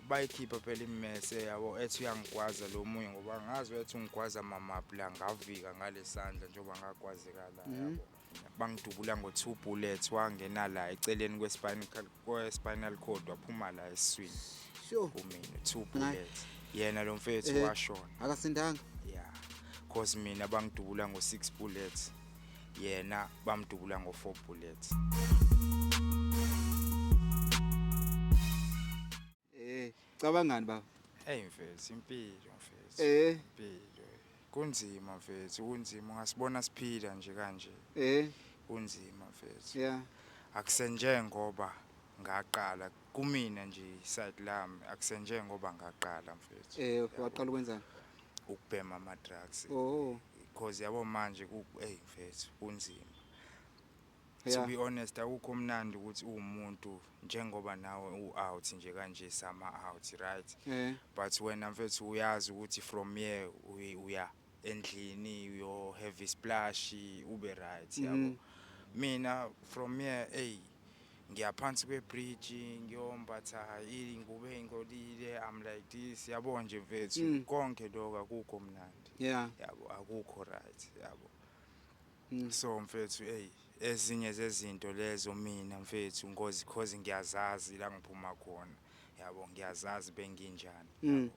Bayikhipha phela immese yabo, ethi uyangigwaza lo munye, ngoba ngazi ethi ungigwaza mamaphi la, ngavika ngalesandla njengoba ngagwazeka la, yabo. Bangidubula ngo-two bullets, wangena la eceleni kwe-spinal cord, waphuma la esiswini. Kumina two bullets, yena lo mfethu washona. Akasindanga. Yeah, cause mina bangidubula ngo-six bullets, yena bamdubula ngo-four bullets. Cabangani baba? Hey mfethu, impilo mfethu. Impilo kunzima mfethu, kunzima, ungasibona siphila nje kanje. Kunzima mfethu. Akusenjengoba ngaqala kumina nje, side lami akusenjengoba ngaqala mfethu. Waqala ukwenzani? Ukubhema ama drugs. Because yabo manje ku, hey mfethu, kunzima. To be honest, akukho mnandi ukuthi uwumuntu njengoba nawe u-out nje kanje, sama out, right? But wena mfethu uyazi ukuthi from here uya endlini, uyo have splash, ube right, yabo. Mina from here, hey, ngiyaphansi kwe-bridge, ngiyombatha ingubo ey'ngcolile, I'm like this, yabo nje mfethu. Konke lokho akukho mnandi. Yabo, akukho right, yabo. So mfethu, hey, ezinye zezinto lezo mina mfethu ngozi cause ngiyazazi la ngiphuma khona, yabo, ngiyazazi benginjani, yabo.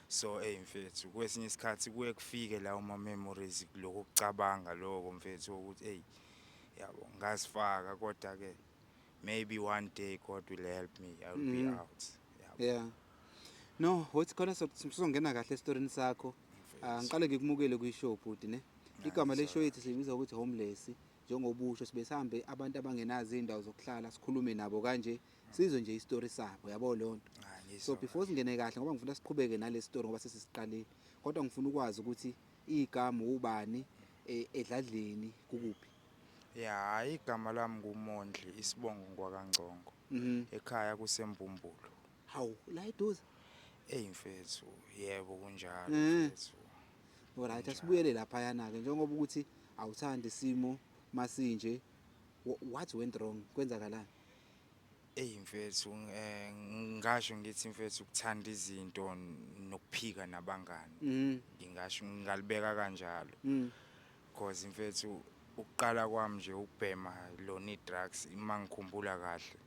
So hey mfethu, kwesinye isikhathi kuye kufike lawo ma memories, lokho kucabanga lokho mfethu ukuthi hey, yabo, ngazifaka, kodwa ke maybe one day God will help me, I will be out, yabo. Yeah. No, wothi khona sizongena kahle esitorini sakho. Mfethu. Ah, ngiqale ngikumukele kwi-show bhuti ne. Igama le show Ngiyazwa. yethu siyibiza ukuthi Homeless. Njengobusho sibe sihambe abantu abangenazo indawo zokuhlala, sikhulume nabo kanje, sizwe nje isitori sabo, yabo leyo nto. Ah, ngizwa So before kahle. singene kahle, ngoba ngifuna siqhubeke nale story ngoba sesisiqalile. Kodwa ngifuna ukwazi ukuthi igama ubani, edladleni kukuphi? Ya, hayi, igama lami nguMondli, isibongo ngwakaNgcongo. Ekhaya kuseMbumbulu. Hawu, la eduze. Ey mfethu, yebo kunjalo mfethu. Alright, Kunjalo. Asibuyele lapha yana ke, njengoba ukuthi awuthandi isimo masinje, what went wrong? Kwenzakalani? Ey mfethu, ngingasho ngithi mfethu ukuthanda izinto nokuphika nabangani. Ngingasho ngingalibeka kanjalo. Cause mfethu ukuqala kwami nje ukubhema lona i-drugs, uma ngikhumbula kahle,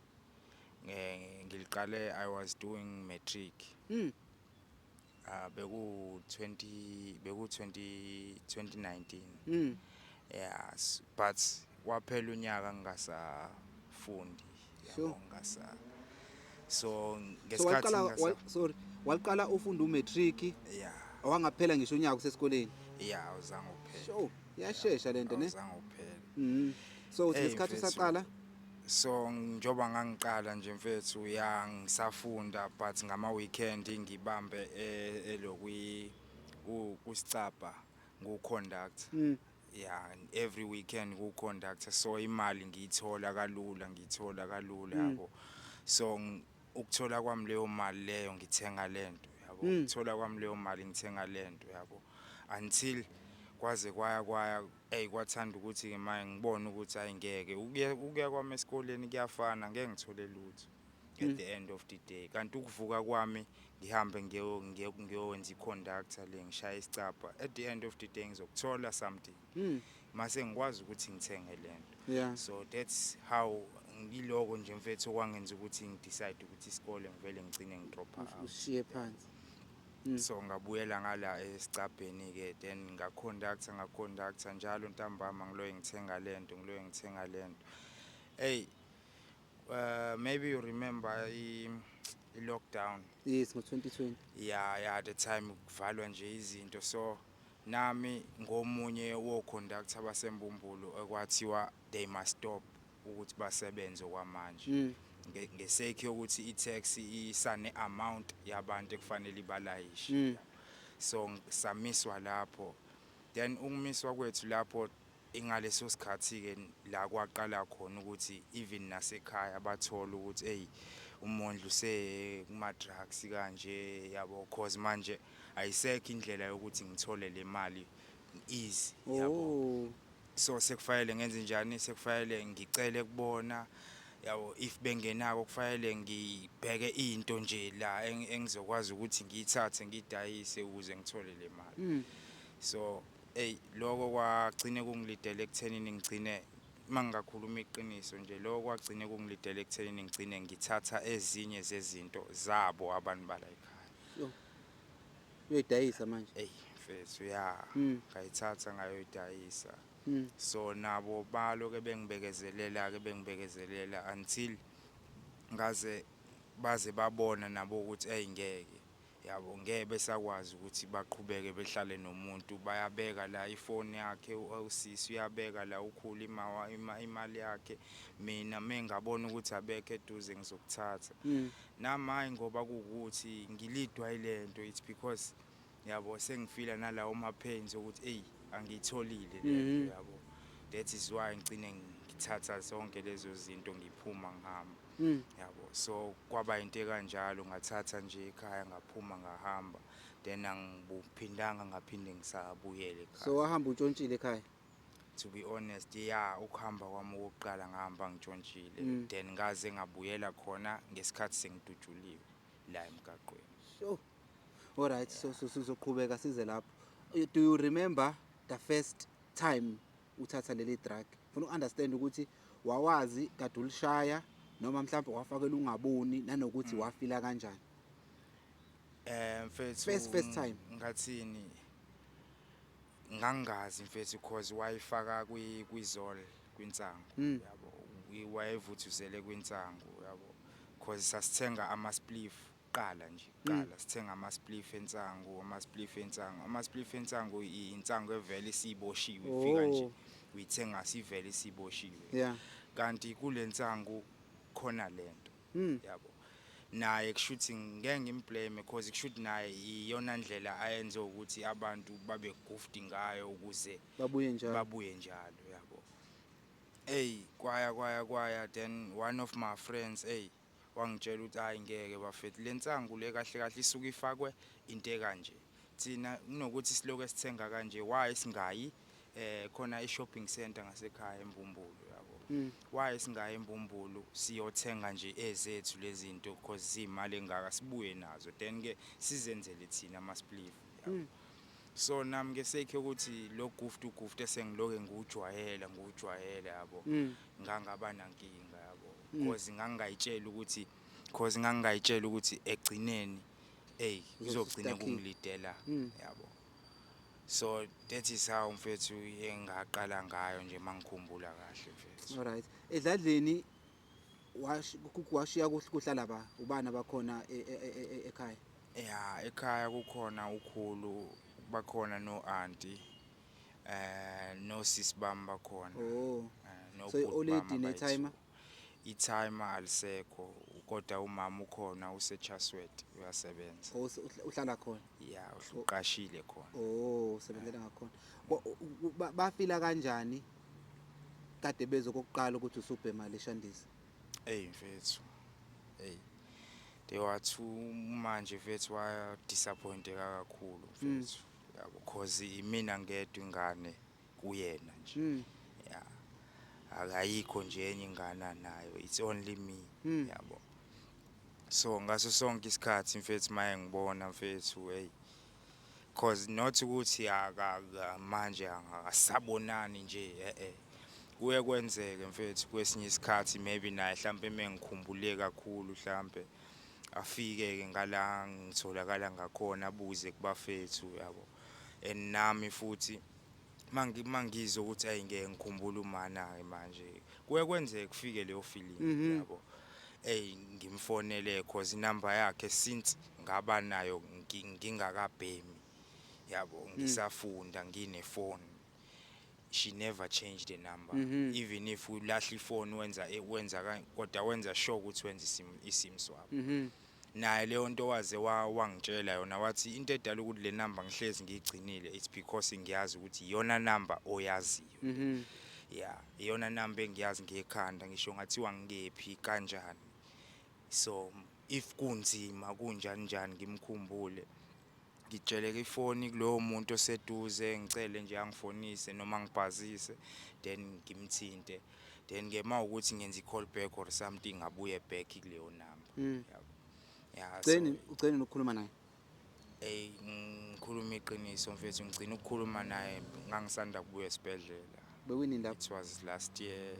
ngiliqale I was doing matric. Ah, beku 20 beku 20 2019. Yes, but waphela unyaka ngingasafundi, yabo, ngasa so So ngesikhathi waqala ngingasa sorry, waqala ufunda umatric? Yeah. Awangaphela ngisho unyaka usesikoleni? Yeah, awuzange uphele. Sure, iyashesha lento ne. Awuzange uphele. So uthi Ey, ngesikhathi mfethu. usaqala? So njoba ngangiqala nje mfethu, ya, ngisafunda, but ngama weekend ngibambe elokwi kusicabha ngu-conductor. Yeah, every weekend ku-conductor, so imali ngiyithola kalula, ngiyithola kalula, yabo. So ukuthola kwami leyo mali leyo ngithenga lento, yabo. Ukuthola kwami leyo mali ngithenga lento, yabo, until kwaze kwaya kwaya, ey, kwathanda ukuthi ke manje ngibone ukuthi ayingeke ukuya kwami esikoleni kuyafana, ngeke ngithole lutho at the end of the day, kanti ukuvuka kwami ngihambe ngiyowenza i-conductor le, ngishaya isicabha, at the end of the day ngizokuthola something, mase ngikwazi ukuthi ngithenge lento. So that's how ngiloko nje mfethu okwangenza ukuthi ngidecide ukuthi isikole ngivele ngigcine ngidropa out. Ushiye phansi. So ngabuyela ngala esicabheni ke, then ngaconductor, ngaconductor njalo ntambama, ngiloye ngithenga lento, ngiloye ngithenga lento. Hey, maybe you remember i lockdown? Yes, ngo-2020. Yeah, the time kuvalwa nje izinto, so nami ngomunye wo-conductor basembumbulu ekwathiwa they must stop ukuthi basebenze kwamanje, ngesake yokuthi i-tax isane amount yabantu ekufanele ibalayishe. So samiswa lapho, then ukumiswa kwethu lapho ingaleso sikhathi ke la kwaqala khona ukuthi even nasekhaya bathola ukuthi hey, uMondli use kuma drugs kanje, yabo, cause manje ayisekho indlela yokuthi ngithole le mali easy, yabo. Oh. So sekufanele ngenze njani? Sekufanele ngicele kubona. Yabo, if bengenako kufanele ngibheke into nje la engizokwazi ukuthi ngiyithathe ngiyidayise ukuze ngithole le mali. So ey, lokho kwagcine kungilidele ekuthenini ngigcine, mangingakhuluma iqiniso nje, lokho kwagcine kungilidele ekuthenini ngigcine ngithatha ezinye zezinto zabo abantu bala ekhaya. Yo. Uyoyidayisa manje? Ey mfethu, ya. Ngayithatha ngayoyidayisa. So nabo baloke bengibekezelela ke, bengibekezelela until ngaze baze babona nabo ukuthi ey ngeke, yabo, ngeke besakwazi ukuthi baqhubeke behlale nomuntu. Bayabeka la ifoni yakhe, usisi uyabeka la, ukhulu imali yakhe. Mina mengabona ukuthi abekho eduze ngizokuthatha. Nami hayi, ngoba kuwukuthi ngilidwa ilento, it's because, yabo, sengifila nalawo ma pains ukuthi ey angiyitholile lento. Yabo, that is why ngicine ngithatha zonke lezo zinto, ngiphuma ngihamba. Yabo, so kwaba into ekanjalo, ngathatha nje ekhaya ngaphuma ngahamba, then angibuphindanga ngaphinde ngisabuyela ekhaya. So wahamba utshontshile ekhaya? To be honest, yeah, ukuhamba kwami okokuqala ngahamba ngitshontshile. Then ngaze ngabuyela khona ngesikhathi sengidutshuliwe la emgaqweni. Sure. Alright, so sizoqhubeka size lapho. Do you remember the first time uthatha leli drug? Ufuna ukunderstand ukuthi wawazi kade ulishaya noma mhlawumbe wafakela ungaboni, nanokuthi wafila kanjani? Mfethu, First time. Ngathini, ngangazi mfethu, cause wayifaka kwizol, kwinsangu. Yabo, wayevuthuzele kwinsangu, yabo, cause sasithenga ama spliff qala nje, qala sithenga ama spliff ensangu, ama spliff ensangu, ama spliff ensangu, insangu evele isiboshiwe, ifika nje. Uyithenga sivele isiboshiwe. Kanti kule nsangu khona lento. Yabo, naye kushuthi ngeke ngimblame, because kushuthi naye iyona ndlela ayenze ukuthi abantu babe goofed ngayo ukuze Babuye njalo. Babuye njalo, yabo. Ey, kwaya kwaya kwaya, then one of my friends, ey, wangitshela ukuthi hayi ngeke bafethu, lensangu le kahle kahle isuke ifakwe into ekanje, thina kunokuthi siloke sithenga kanje, why singayi khona i-shopping center ngasekhaya eMbumbulu, yabo? Why singayi eMbumbulu siyothenga nje ezethu lezi zinto, because ziyimali engaka, sibuye nazo, then ke sizenzele thina ama spliff, yabo? So nami ke sekhe ukuthi lo gift ugift esengiloke ngiwujwayela ngiwujwayela, yabo. Ngangaba nankinga, yabo. Cause ngangingayitshela ukuthi egcineni ey kuzogcina Uzobe kungilidela. Yabo, so that is how mfethu engaqala ngayo nje, mangikhumbula kahle mfethu. Alright. Edladleni washiya kuhlala ba ubani abakhona ekhaya? Ya, ekhaya kukhona ukhulu, bakhona no auntie, no sisi bami bakhona. No So bhuti i-old lady bami abayi-two. ne-timer? I-timer alisekho, kodwa umama ukhona, useChatsworth, uyasebenza. Oh, uhlala khona? Ya, uqashile khona. Oh, usebenzela ngakhona. Bafila kanjani kade bezwe kokuqala ukuthi usubhema le shandisi? Ey mfethu, ey, they were too manje mfethu, waya disappointeka kakhulu mfethu, yabo, cause imina ngedwa ingane kuyena nje. Ya, akayikho nje enye ingane anayo, it's only me. Yabo, so ngaso sonke isikhathi mfethu maye ngibona mfethu, hey, cause not ukuthi manje akasabonani nje, kuye kwenzeke mfethu kwesinye isikhathi, maybe naye mhlambe mengikhumbule kakhulu, mhlambe afike ke ngala ngitholakala ngakhona, abuze kubafethu, yabo. And nami futhi mangizwe ukuthi ayi ngeke ngikhumbule umana ke manje, kuye kwenzeke kufike leyo feeling. Yabo, ey, ngimfonele, cause inamba yakhe since ngaba nayo ngingakabhemi, yabo, ngisafunda, ngine phone, she never changed the number. Even if ulahla ifone, wenza kodwa wenza sure ukuthi wenza isim swap. Naye leyo nto waze wangitshela yona, wathi into edala ukuthi le number ngihlezi ngiyigcinile, it's because ngiyazi ukuthi iyona number oyaziyo. Yeah, iyona number engiyazi ngekhanda, ngisho ngathiwa ngikephi kanjani. So if kunzima kunjani njani ngimkhumbule, ngitsheleke ifoni kulowo muntu oseduze, ngicele nje angifonise noma ngibhazise, then ngimthinte. Then ke mawukuthi ngenza i-call back or something, abuye back kuleyo number. Yabo, yeah, so Ugcine, ugcine nokukhuluma naye? Ey, ngikhuluma iqiniso mfethu, ngigcina ukukhuluma naye ngangisanda kubuya esibhedlela. Bewuyini lapho? It was last year,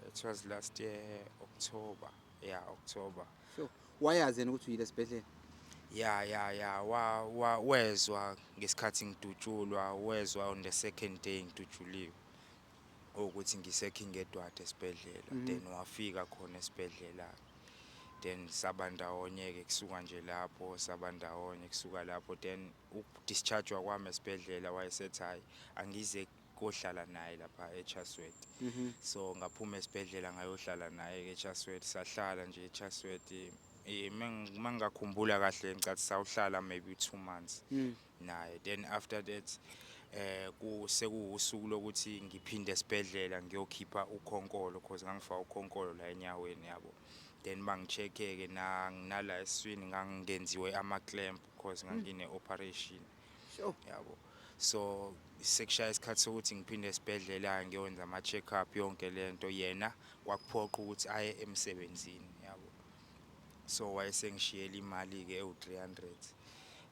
it was last year October, yeah, October. Sure, wayazi yena ukuthi uyile esibhedlela? Ya, wa wa wezwa ngesikhathi ngidutshulwa, wezwa on the second day ngidutshuliwe ukuthi ngise King Edward esibhedlela. Then wafika khona esibhedlela, then saba ndawonye ke kusuka nje lapho, saba ndawonye kusuka lapho. Then ukudischargewa kwami esibhedlela, wayesethi hayi, angize kohlala naye lapha eChatsworth. So ngaphuma esibhedlela, ngayohlala naye eChatsworth. Sahlala nje eChatsworth, mangakhumbula kahle, ngicathi sawuhlala maybe 2 months naye. Then after that ku sekuwusuku lokuthi ngiphinde esibhedlela ngiyokhipha ukhonkolo, cause ngangifaka ukhonkolo la enyaweni, yabo. Then bangicheck-ke na nala esiswini, ngangenziwe ama clamp cause ngangine operation. Yabo, so sekushaya isikhathi sokuthi ngiphinde esibhedlela ngiyokwenza ama check up, yonke lento. Yena kwakuphoqa ukuthi aye emsebenzini, yabo, so wayesengishiyela imali ke ewu300.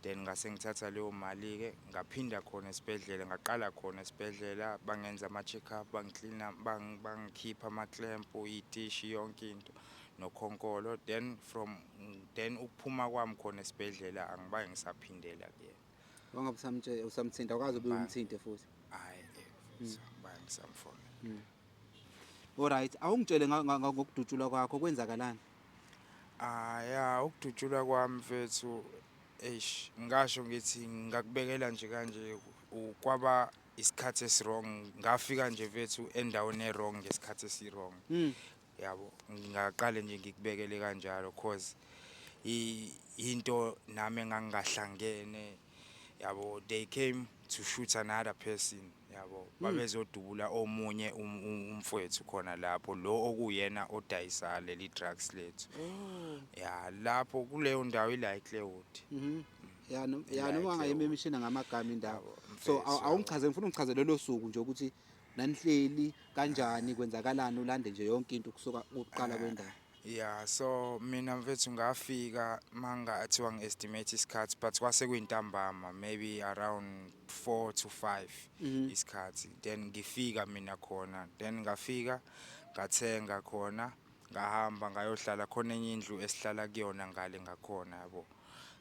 Then ngase ngithatha leyo mali ke, ngaphinda khona esibhedlela, ngaqala khona esibhedlela, bangenza ama check up, bangiklina, bangikhipha ama clamp, itishi, yonke into nokhonkolo. Then from then, ukuphuma kwami khona esibhedlela, angibaye ngisaphindela kuyena. Wangabe usamtshela, usamthinta, awukaze ube umthinte futhi? Hayi, angibaye ngisamfonela. Alright, awungitshele ngokudutshulwa kwakho, kwenzakalani? Ah ya, ukudutshulwa kwami mfethu, eish, ngasho ngithi ngakubekela nje kanje, kwaba isikhathi esiwrong. Ngafika nje mfethu endaweni e-wrong ngesikhathi esi-wrong. Yabo, ngingaqale nje ngikubekele kanjalo, cause into nami engangingahlangene, yabo. They came to shoot another person, yabo. Babezodubula omunye umfowethu khona lapho, lo okuyena odayisa leli drugs lethu. Ya, lapho kuleyo ndawo ila eClairwood. Ya, no, ya. La Noma eClairwood. ungayimemishina ngamagama indawo. Yabo, So mfethu, yabo. Awungichaze, ngifuna ungichaze lelo suku nje ukuthi nanihleli kanjani, kwenzakalani, ulande nje yonke into kusuka ukuqala kwendawo. Yeah, so mina mfethu ngafika, mangathiwa ngi-estimate isikhathi, but kwase kuyintambama, maybe around 4 to 5 isikhathi. Then ngifika mina khona, then ngafika ngathenga khona, ngahamba ngayohlala khona enye indlu esihlala kuyona ngale ngakhona, yabo.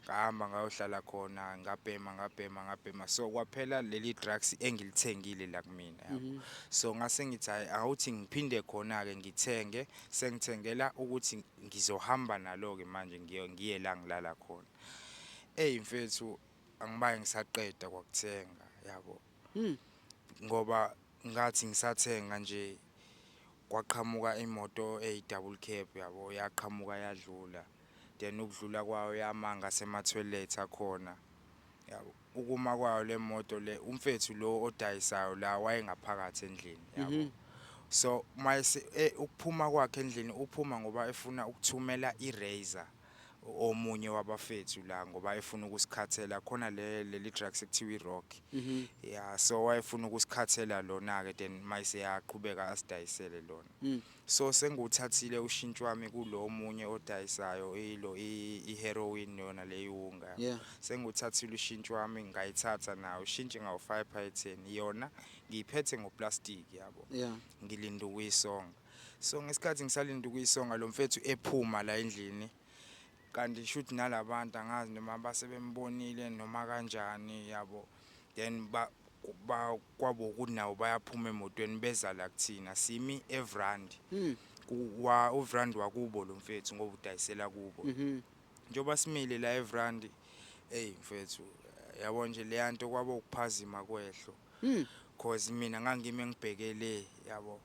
Ngahamba ngayohlala khona, ngabhema, ngabhema, ngabhema, so kwaphela leli drugs engilithengile la kumina, yabo. So ngase ngithi hayi, awuthi ngiphinde khona-ke ngithenge, sengithengela ukuthi ngizohamba nalo-ke manje, ngiye la ngilala khona. Eyi mfethu, angibaye ngisaqeda kwakuthenga, yabo, ngoba ngathi ngisathenga nje, kwaqhamuka imoto eyi-double cab, yabo, yaqhamuka yadlula. Then ukudlula kwayo, yama ngasema-toilet akhona, yabo. Ukuma kwayo le moto le, umfethu lo odayisayo la wayengaphakathi endlini, yabo. So mayese ukuphuma kwakhe endlini, uphuma ngoba efuna ukuthumela i-razor omunye wabafethu la, ngoba efuna ukusikhathela khona le leli drugs ekuthiwa i-rock. Ya, so wayefuna ukusikhathela lona ke, then mayise yaqhubeka asidayisele lona. So sengiwuthathile ushintsho wami kulo omunye odayisayo ilo i-heroin yona leyiwunga. Sengiwuthathile ushintsho wami, ngayithatha nawo ushintshi, ngawufaka ephaketheni, yona ngiyiphethe ngoplastic, yabo. Ngilinda ukuyisonga. So ngesikhathi ngisalinda ukuyisonga, lo mfethu ephuma la endlini, kanti shuthi nalabantu angazi noma basebembonile noma kanjani, yabo. Then ba kwabo ukuthi nabo bayaphuma emotweni, beza la kuthina, simi evrandi. Wa uvrandi wakubo lo mfethu, ngoba udayisela kubo. Njengoba simile la evrandi, hey mfethu, yabo nje leya nto kwaba ukuphazima kwehlo, cause mina ngangime ngibhekele, yabo,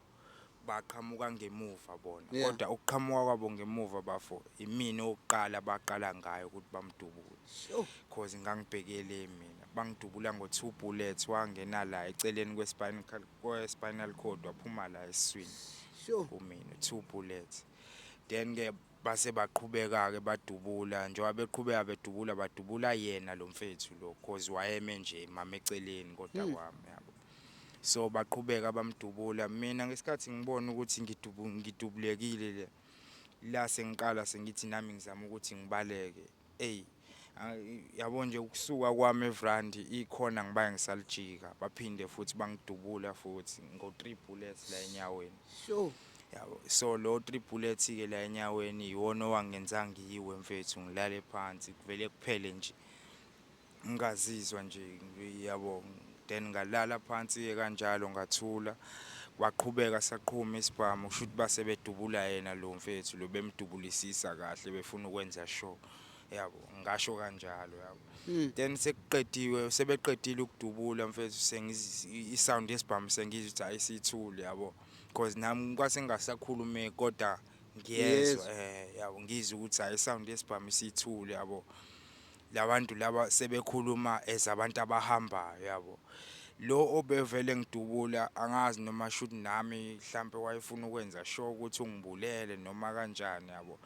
baqhamuka ngemuva bona. Kodwa ukuqhamuka kwabo ngemuva, bafo, imina oqala baqala ngayo ukuthi bamdubule. Cause ngangibhekele mina, bangidubula ngo-two bullets, wangena la eceleni kwe-spinal cord, waphuma la esiswini. Kumina two bullets. Then ke base baqhubeka ke badubula, njengoba beqhubeka bedubula, badubula yena lo mfethu lo, cause wayeme nje mama eceleni kodwa kwami, yabo. So baqhubeka bamdubula. Mina ngesikhathi ngibona ukuthi ngidubulekile le la, sengiqala sengithi nami ngizama ukuthi ngibaleke. Ey, yabo nje ukusuka kwami evrandi ikhona, ngibaye ngisalijika, baphinde futhi bangidubula futhi ngo-3 bullets la enyaweni. Yabo, so lo 3 bullets ke la enyaweni iwona owangenza ngiyiwe mfethu, ngilale phansi kuvele kuphele nje, ngingazizwa nje, yabo. Then ngalala phansi ke kanjalo, ngathula, kwaqhubeka saqhuma isibhamu. Kusho ukuthi base bedubula yena lo mfethu lo, bemdubulisisa kahle, befuna ukwenza sure, yabo, ngasho kanjalo, yabo. Then sekuqediwe, sebeqedile ukudubula mfethu, i-sound yesibhamu sengizwa ukuthi ayisithule, yabo, because nami kwase ngingasakhulumi kodwa ngiyezwa. Ngiyezwa. Yabo, ngizwa ukuthi hayi, i-sound yesibhamu isithule, yabo. Labantu laba sebekhuluma as abantu abahambayo, yabo. Lo obevele ngidubula, angazi noma shuthi nami mhlambe wayefuna ukwenza sure ukuthi ungibulele noma kanjani, yabo.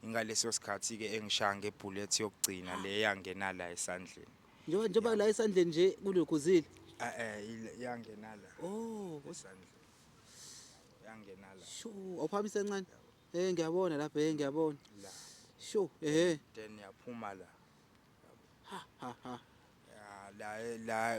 Ingaleso sikhathi ke engishaya nge-bullet yokugcina le yangena la esandleni. Njengoba la esandleni nje kulokhuzile? Yangena la. Oh. Esandleni yangena la. Sure, awuphakamisa kancane. Ngiyabona lapha, ngiyabona. La. Sure. Then yaphuma la. Ha ha ha. Ya, la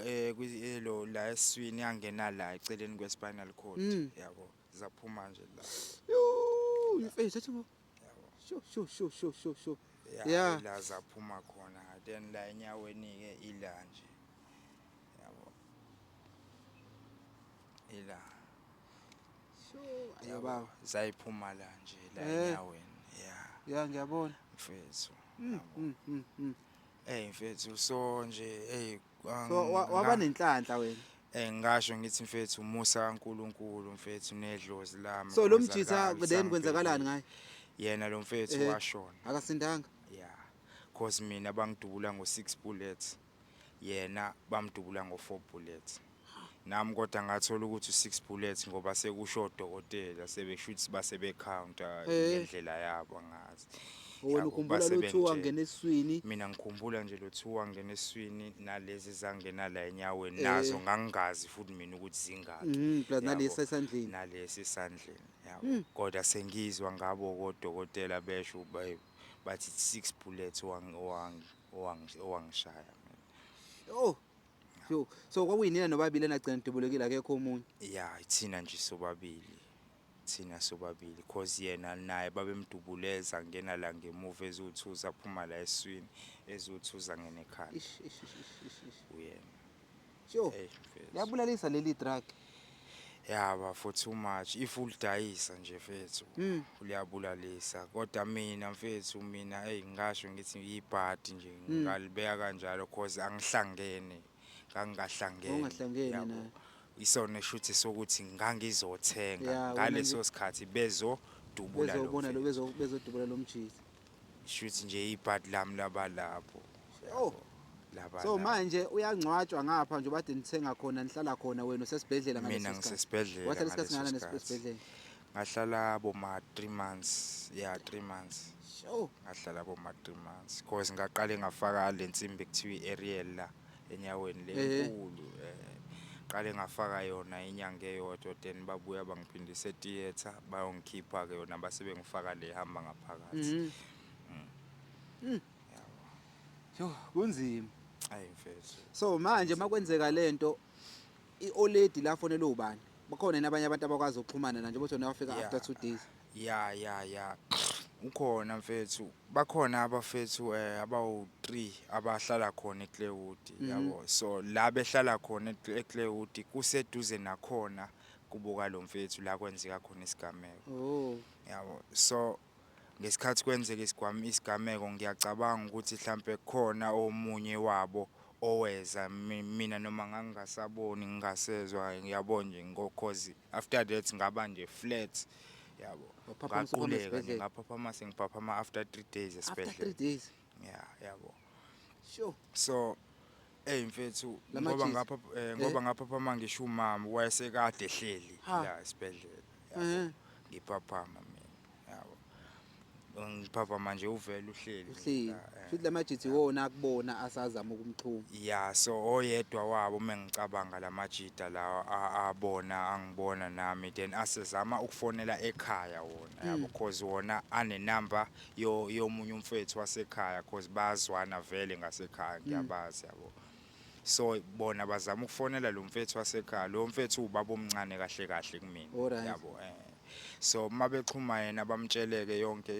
la eswini yangena la eceleni kwe-spinal cord. Yabo, zaphuma nje la. Yo, mfethu, athi ngo. Yabo. Sure sure sure sure sure sure. Ya. La zaphuma khona. Then la enyaweni ke ila nje, yabo, ila. Sure. Ayo baba. Zayiphuma la nje la enyaweni, ya. Ya, ngiyabona. Mfethu. Mm, Mfethu, so nje hey. So waba nenhlanhla wena. Ngasho ngithi mfethu, umusa kaNkuluNkulu mfethu nedlozi lami. So lo cause mjitha akabi then kwenzakalani sangibhekile. ngaye? Yena lo mfethu washona. Akasindanga. Yeah, cause mina bangidubula ngo-6 bullets, yena bamdubula ngo-4 bullets. Nami kodwa ngathola ukuthi u-6 bullets ngoba sekusho odokotela, sebesho ukuthi base be-counter ngendlela yabo, angazi. Wena Yabo, ukhumbula base lo 2 bengitshela. wangena esiswini. Mina ngikhumbula nje lo 2 wangena esiswini nalezi zangena la enyaweni. Nazo ngangingazi futhi mina ukuthi zingaki. Plus nalesi Yabo, esandleni. Nalesi esandleni, yabo. Kodwa sengizwa ngabo kodokotela besho, bathi 6 bullets owangishaya mina. Oh. Yo, so kwakuyinina nobabili enagcina nidubulekile, akekho omunye? Ya, thina nje sobabili, thina sobabili, cause yena naye babemdubuleza, ngena la ngemuva eziwu-2 zaphuma la esiswini, eziwu-2 zangena ekhanda. Ish ish ish ish ish. Uyena. Sure. Hey mfethu. Liyabulalisa leli drug. Yaba for too much if ulidayisa nje mfethu, uliyabulalisa. Kodwa mina mfethu, mina hey, ngisho ngithi ibhadi nje, ngalibeka kanjalo cause angihlangene, ngangingahlangene. Ungahlangene Yabo. naye. Isona shuthi sokuthi ngangizothenga Ya, wena ngaleso nje- sikhathi bezodubula lo Bezobona lo mfethu. bezodubula lo mjitha. Shuthi nje ibhadi lami labalapho. Oh. Laba So lapho. manje uyangcwatshwa ngapha nje bade nithenga khona, nihlala khona, wena usesibhedlela ngaleso Mina sikhathi? ngisesibhedlela Wahlala isikhathi ngaleso ngana sikhathi. esibhedlela? Ngahlala boma 3 months, yeah, 3 months. Ngahlala boma 3 months cause ngaqale ngafaka le nsimbi ekuthiwa i-aerial la enyaweni le enkulu. Qale ngafaka yona inyanga eyodwa, then babuya bangiphindisa e-theatre, bayongikhipha ke yona, base bengifaka le hamba ngaphakathi. Yo, kunzima. Ayi mfethu. So manje makwenzeka lento, i-oledi la fonela ubani? Bakhona yini abanye abantu abakwazi ukuxhumana na njengoba uthi wena wafika after 2 days? Ya, ukhona mfethu, bakhona abafethu abawu3 abahlala khona eClairwood, yabo. So la behlala khona eClairwood kuseduze nakhona kubuka lo mfethu la kwenzeka khona isigameko. Yabo, so ngesikhathi kwenzeka isigameko, ngiyacabanga ukuthi mhlambe khona omunye wabo oweza. Mina noma ngangingasaboni, ngingasezwa, ngiyabona nje ngokhozi, after that ngaba nje flat, yabo. Waphaphama usuphuma Ngaquleka nje. esibhedlela? Ngaphaphama, sengiphaphama after 3 days After 3 esibhedlela. days. Yeah, yabo. So hey mfethu, Lama ngoba cheese. ngapha ngoba ngaphaphama ngisho umama wayesekade ehleli Ha. la esibhedlela, yabo. Ngiphaphama mina, yabo. Ngiphapha manje uvele uhleli nje Uhleli. la, Futhi lamajita iwona akubona asazama ukumxhuma. Ya, so oyedwa wabo mengicabanga lamajita lawa abona angibona nami, then asezama ukufonela ekhaya wona, yabo, cause wona anenamba yomunye umfethu wasekhaya, cause bayazwana vele ngasekhaya, ngiyabazi, yabo. So bona bazama ukufonela lo mfethu wasekhaya, lo mfethu ubaba omncane kahle kahle kumina, yabo. So mabexhuma yena bamtsheleke yonke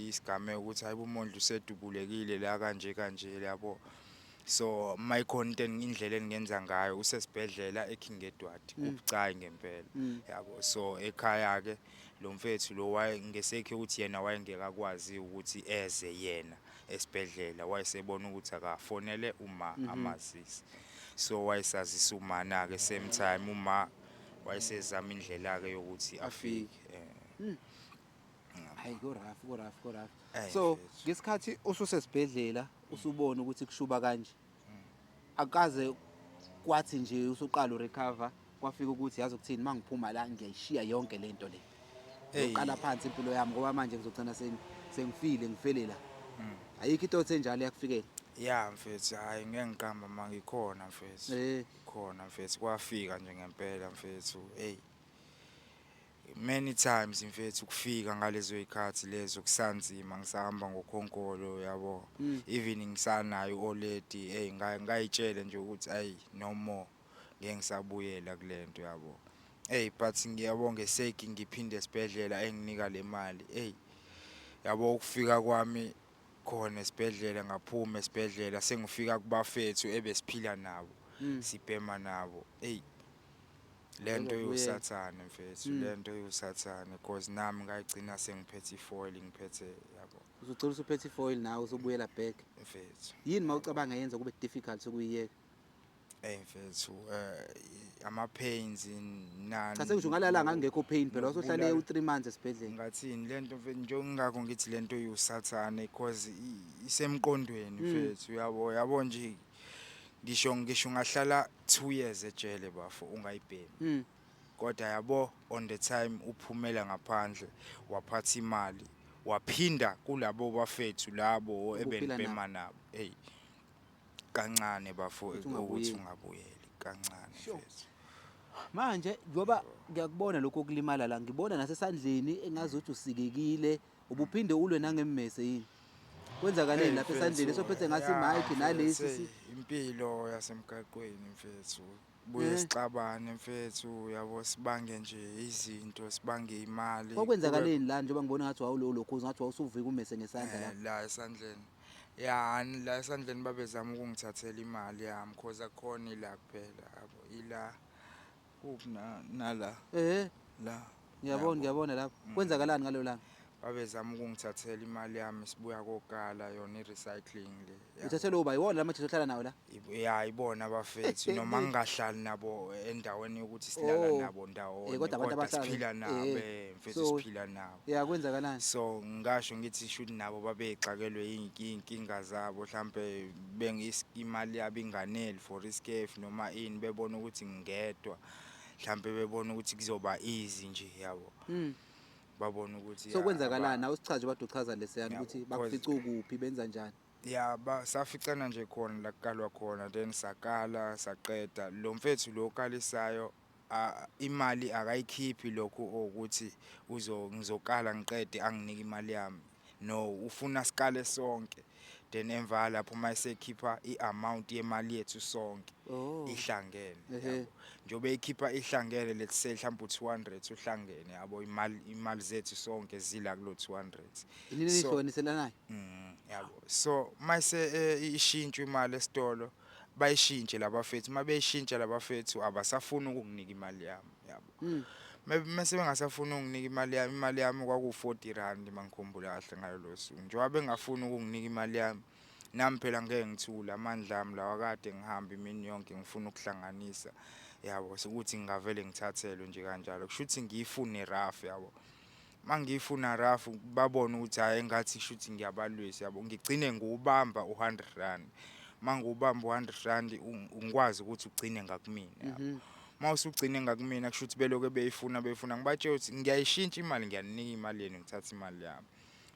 isigameko ukuthi hayi, uMondli usedubulekile la kanje kanje, yabo. So mayikhona into indlela engingenza ngayo, usesibhedlela eKing Edward, kubucayi ngempela, yabo. So ekhaya ke lo mfethu lo waye ngesekhe ukuthi yena wayengeke akwazi ukuthi eze yena esibhedlela, wayesebona ukuthi akafonele uma amazisi. So wayesazisa umana ke same time, uma wayesezama indlela ke yokuthi afike. Hayi, go rough, go rough, go rough. So mfethu. Ngesikhathi ususesibhedlela usubona ukuthi kushuba kanje, akaze kwathi nje usuqala urecover kwafika ukuthi yazi ukuthini, mangiphuma la ngiyayishiya yonke lento le, ngiqala phansi impilo yami, ngoba manje ngizogcina sengifile, ngifele la? Ayikho into othe njalo yakufikela? Ya mfethu, hayi, ngeke ngiqamba ma, ngikhona mfethu. Khona mfethu, kwafika nje ngempela mfethu. Hey, many times mfethu kufika ngalezo zikhathi lezo kusanzima, ngisahamba ngokhonkolo, yabo. Even ngisanayo olady, hey, ngayitshela nje ukuthi ayi, no more, ngeke ngisabuyela kulento, yabo. Hey, but ngiyabonga eseki ngiphinde esibhedlela enginika le mali. Hey, yabo, ukufika kwami khona esibhedlela, ngaphuma esibhedlela sengifika kubafethu ebesiphila nabo, sibhema nabo. Hey, lento Uzobuyela. yosathane mfethu, lento yosathane, cause nami ngayigcina sengiphethe ifoil, ngiphethe, yabo. Uzugcina usuphethe ifoil nawe, usubuyela back. Mfethu. Yini mawucabanga yenza kube difficult ukuyiyeka? Hey mfethu, ama pains nani. Cha, sengisho ngalala ngangekho pain phela, wasuhlale u3 months esibhedlela. Ngathini lento mfethu, nje ngingakho ngithi lento yosathane, cause isemqondweni mfethu, yabo. Yabo nje, ngisho ngahlala 2 years ejele bafo ungayibhemi, kodwa yabo, on the time uphumela ngaphandle waphatha imali waphinda kulabo bafethu labo Obuphila ebenibhema nabo, hey, kancane bafo Ukuthi ukuthi ungabuyeli. ungabuyeli kancane mfethu. Manje ngoba ngiyakubona lokho okulimala la, ngibona nasesandleni engazuthi usikekile, ubuphinde ulwe nangemmese yini? Kwenzakaleni Hey, lapha esandleni mfethu, esophethe ngathi ya, mic nalesi mfethu, hey, impilo yasemgaqweni mfethu, buye sixabane mfethu, yabo, sibange nje izinto, sibange imali. Kwakwenzakaleni la, njengoba ngibona ngathi wawulo lokhu ngathi wawusuvika umese ngesandla la? La esandleni, ya, la esandleni babezama ukungithathela imali yami, cause akukhona ila kuphela, yabo, ila kuphi nala la. Ngiyabona. Yabo. Ngiyabona lapho. Kwenzakalani ngalo langa? Babezama ukungithathela imali yami sibuya kokala yona i-recycling le, yabo. Uthathelwe uba yiwona la majita ohlala nawo la? Ya, ibona abafethu, noma ngingahlali nabo endaweni yokuthi silala nabo ndawonye, Kodwa abantu abahlala siphila nabo, mfethu, siphila nabo. Ya, kwenzakalani? So ngingasho ngithi shuthi nabo babexakelwe iy'nkinga zabo, mhlampe imali yabo inganeli for iskefu noma ini, bebona ukuthi ngingedwa, mhlampe bebona ukuthi kuzoba easy nje, yabo. Babona ukuthi So ya, kwenzakalani? Nawe usichaze, bade uchaza lesiyana Yabo, ukuthi 'cause bakufica ukuphi, benza njani? Ya, saficana nje khona la kukalwa khona, then sakala saqeda. Lo mfethu lo okalisayo imali akayikhiphi, lokhu ukuthi uzo ngizokala ngiqede anginike imali yami. No, ufuna sikale sonke, then emva lapho mayesekhipha i-amount yemali yethu sonke ihlangene, yabo. Njengoba eyikhipha ihlangene, let's say mhlawumbe u-200 uhlangene, yabo, imali zethu sonke zila kulo 200. Inini nihlukaniselanayo? Yabo. So mase ishintshwa imali esitolo, bayishintshe labafethu, mabeyishintsha labafethu abasafuni ukunginika imali yami, yabo. Mase bengasafuni ukunginika imali yami, imali yami kwaku 40 rand mangikhumbula kahle ngalolo suku. Njengoba bengafuni ukunginika imali yami, nami phela ngeke ngithule, amandla ami lawa kade ngihamba imini yonke ngifuna ukuhlanganisa, yabo, ukuthi ngingavele ngithathelwe nje kanjalo. Kusho ukuthi ngiyifune rough, yabo. Mangiyifuna rough babone ukuthi hhayi, engathi kushuthi ngiyabalwisa, yabo. Ngigcine ngiwubamba u-100 rand. Mangiwubamba u-100 rand ngikwazi ukuthi ugcine ngakumina, yabo. Mawusugcine ngakumina kusho ukuthi belokhu beyifuna beyifuna, ngibatshela ukuthi ngiyayishintsha imali, ngiyaninika imali yenu, ngithatha imali yami.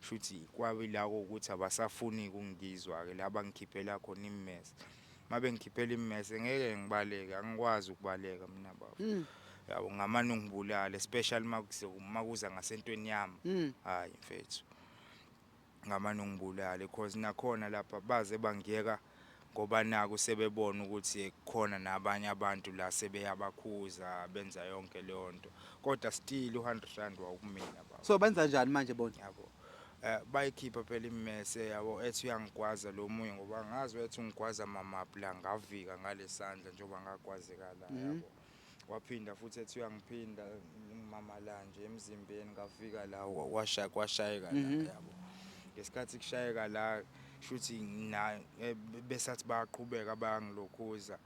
Shuthi kwabe la ukuthi abasafuni ukungizwa ke la bangikhiphela khona immese. Mabengikhiphela immese ngeke ngibaleke, angikwazi ukubaleka mina baba. Yabo, ngamane ungibulale, especially makuza ngasentweni yami. Hayi mfethu, ngamane ungibulale, cause nakhona lapha baze bangiyeka ngoba naku sebebona ukuthi kukhona nabanye abantu la sebeyabakhuza, benza yonke leyo nto, kodwa still u100 rand wawukumina baba. So benza njani manje bona? Yabo, bayikhipha phela immese, yabo, ethi uyangigwaza lo munye, ngoba ngazi ethi ungigwaza mamaphi la, ngavika ngalesandla njengoba ngagwazeka la. Yabo, waphinda futhi ethi uyangiphinda mama la nje emzimbeni, ngafika la washaya, kwashayeka la. Yabo, ngesikhathi kushayeka la, shuthi na besathi bayaqhubeka bayangilokhuza,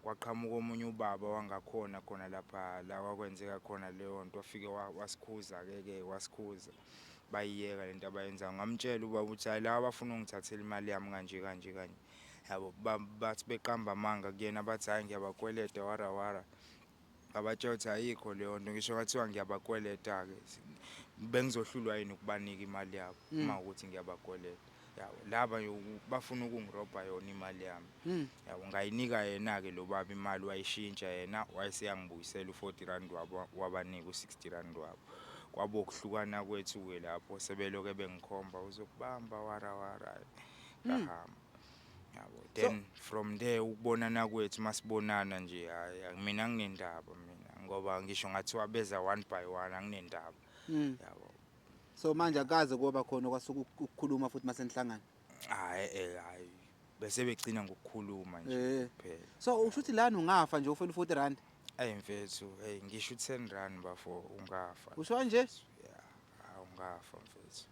kwaqhamuka omunye ubaba wangakhona khona lapha la kwakwenzeka khona leyo nto, wafike wasikhuza ke ke wasikhuza, bayiyeka lento abayenzayo. Ngamtshela ubaba ukuthi hayi, laba bafuna ungithathela imali yami kanje kanje kanje, yabo. Bathi beqamba amanga kuyena, bathi hayi, ngiyabakweleta, wara wara. Ngabatshela ukuthi ayikho leyo nto, ngisho ngathiwa ngiyabakweleta-ke, bengizohlulwa yini ukubanika imali yabo? Uma ukuthi ngiyabakweleta, yabo, laba bafuna ukungirobha yona imali yami. Yabo, ngayinika yena-ke lo baba imali, wayishintsha yena, wayeseyangibuyisela u-40 rand wabo, wabanika u-60 rand wabo. Kwabo ukuhlukana kwethu-ke lapho, sebeloke bengikhomba, uzokubamba, wara wara, ngahamba, yabo. Then from there ukubonana kwethu, masibonana nje, hayi, mina anginendaba mina, ngoba ngisho ngathiwa beza one by one, anginendaba. Yabo. So manje akaze kuba khona kwasuka ukukhuluma futhi masenihlangana? Hayi, hayi, bese begcina ngokukhuluma nje kuphela. So usho ukuthi lana ungafa nje ufela u-40 rand? Eyi mfethu, hey, ngisho u-10 rand bafo, ungafa. Usho kanje? Yeah, ungafa mfethu,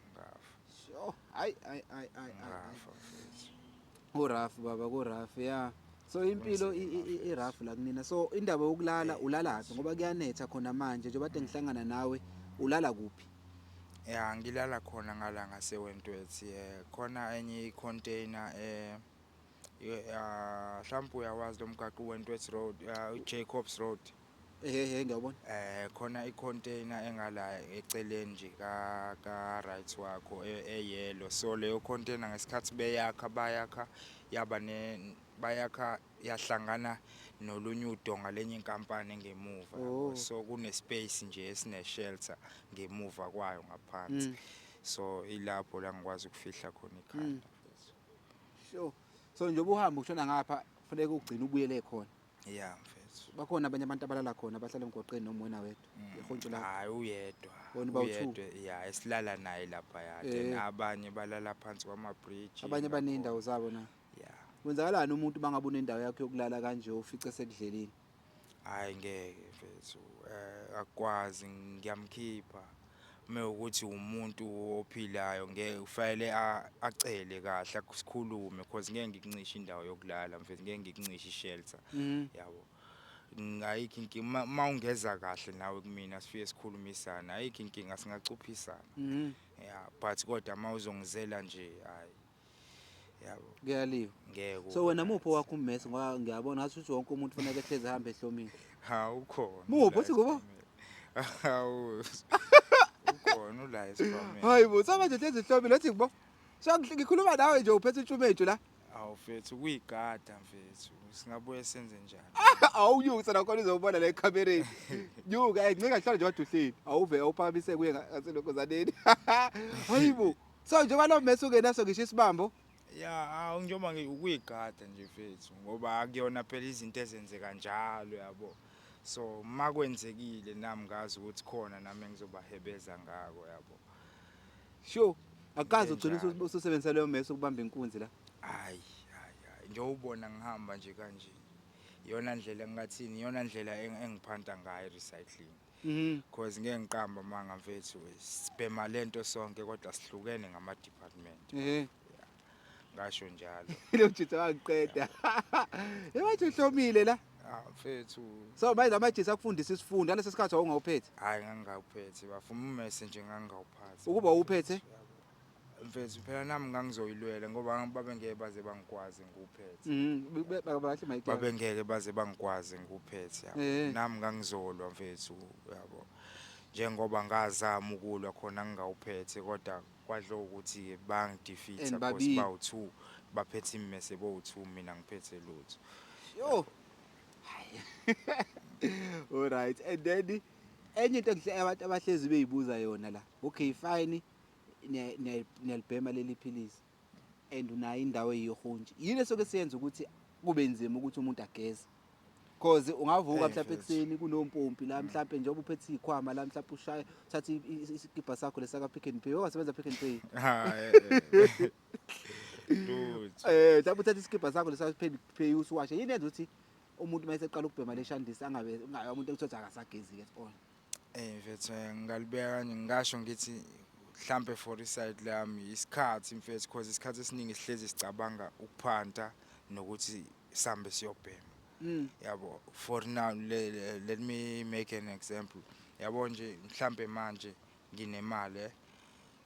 ungafa. Sure, hayi hayi hayi hayi. Ungafa mfethu. Ku-rough baba, ku-rough, ya. So impilo i-rough la kunina. So indaba yokulala, ulalaphi? Ngoba kuyanetha khona manje, njengoba kade ngihlangana nawe, ulala kuphi? Ya, ngilala khona ngala ngaseWentworth, khona enye i-container, ya, mhlawumbe uyawazi lo mgaqo uWentworth Road, uJacobs Road. Ehe, ngiyabona. Khona i-container engala eceleni nje ka right wakho, eyellow. So leyo container ngesikhathi beyakha, bayakha yaba ne bayakha yahlangana nolunye udonga lenye inkampani engemuva, yabo. Oh. So kune space nje esine shelter ngemuva kwayo ngaphansi. So ilapho la ngikwazi ukufihla khona ikhanda. Sure, so njengoba uhamba ushona ngapha, kufanele ugcine ubuyele khona? Yeah mfethu. Bakhona abanye abantu abalala khona, abahlala emgwaqeni, noma wena wedwa ehontsho lakho? Hayi, uyedwa. Bona bawu-two? Uyedwa, yeah, esilala naye lapha, ya. Then abanye balala phansi kwama bridge. Abanye baney'ndawo zabo na? Yeah. Kwenzakalani umuntu bangabe unendawo yakho yokulala kanje, ufice sekudlelini? Hayi, ngeke mfethu, akwazi, ngiyamkhipha. Mewukuthi umuntu ophilayo, ngeke ufanele acele kahle, sikhulume, because ngeke ngikuncishe indawo yokulala mfethu, ngeke ngikuncishe ishelter. Yabo, ayikho inkinga mawungeza kahle nawe kumina, sifike sikhulumisana, ayikho inkinga, singacuphisana. Yeah, but kodwa mawuzongizela nje, hayi, yabo. Kuyaliwa. Ngeke. So wena muphi wakho ummese? Ngoba ngiyabona ngathi ukuthi wonke umuntu kufanele ehlezi ehambe ehlomile. Ha, ukhona. Muphi? Uthi kubo? Hawu, ukhona ula esikhwameni. Hayi bo, samanje hlezi ehlomile, uthi kubo. So ngikhuluma nawe nje uphethe intshumethu la. Awu mfethu, kuyigada mfethu, singabuye senze njani? Awunyuka nakhona, uzobona la ekhamereni. Nyuka, ncika hlala nje waduhleli. Awuve awuphakamise kuye ngaselokozaneni. Hayibo. So njengoba lo mmese ungenaso ngisho isibambo. Ya, awu, njengoba ukuyigada nje mfethu, ngoba akuyona phela izinto ezenzeka njalo, yabo. So makwenzekile nami ngazi ukuthi khona nami engizobahebeza ngako, yabo. Sure. Akaze ugcine Enjalo. ususebenzisa leyo mese ukubamba inkunzi la? Hayi hayi hayi, nje ubona ngihamba nje kanje, iyona ndlela engathini, iyona ndlela engiphanta ngayo i-recycling. Cause ngeke ngiqamba manga mfethu, sibhema lento sonke, kodwa sihlukene ngama department. Ngasho njalo. Lo jitha wangiqeda. Yemathi uhlomile la. Ah mfethu. So manje lamajitha akufundisa isifundo ngaleso sikhathi wawungawuphethe? Hayi, ngangingawuphethe bafuma umese nje, ngangingawuphathi. Ukuba uwuphethe? Mfethu, phela nami ngangizoyilwela, ngoba babengeke baze bangikwazi ngiwuphethe. Bahle mic. Babengeke baze bangikwazi ngiwuphethe, yabo. Nami ngangizolwa mfethu, yabo, njengoba ngazama ukulwa khona ngingawuphethe, kodwa Kwadlo ukuthi bangidefeat And because babili. bawu-2 baphethe imimese bowu-2, mina ngiphethe lutho. Yo. All right. And then enye into engihle abantu abahlezi beyibuza yona la. Okay, fine. Niyalibhema leli philisi. And unayo indawo eyihonje. Yini esoke siyenza ukuthi kube nzima ukuthi umuntu ageze? Cause ungavuka Hey, mhlawumbe mfethu. ekuseni kunompompi la, mhlawumbe njengoba uphethe izikhwama la, mhlawumbe ushaya uthathe isikibha sakho lesaka Pick n Pay. Ungasebenza Pick n Pay. Hayi, lutho. Mhlawumbe uthathe isikibha sakho lesaka Pick n Pay usiwashe. Yini yenza ukuthi umuntu mase eqala ukubhema leshandisi angabe umuntu ekuthiwa akasagezi ke all? Mfethu, ngingalibeka kanje, ngingasho ngithi mhlambe for iside lami isikhathi, mfethu, because isikhathi esiningi sihlezi sicabanga ukuphanta nokuthi sambe siyobhema. Yabo, for now let me make an example. Yabo nje, mhlambe manje nginemali,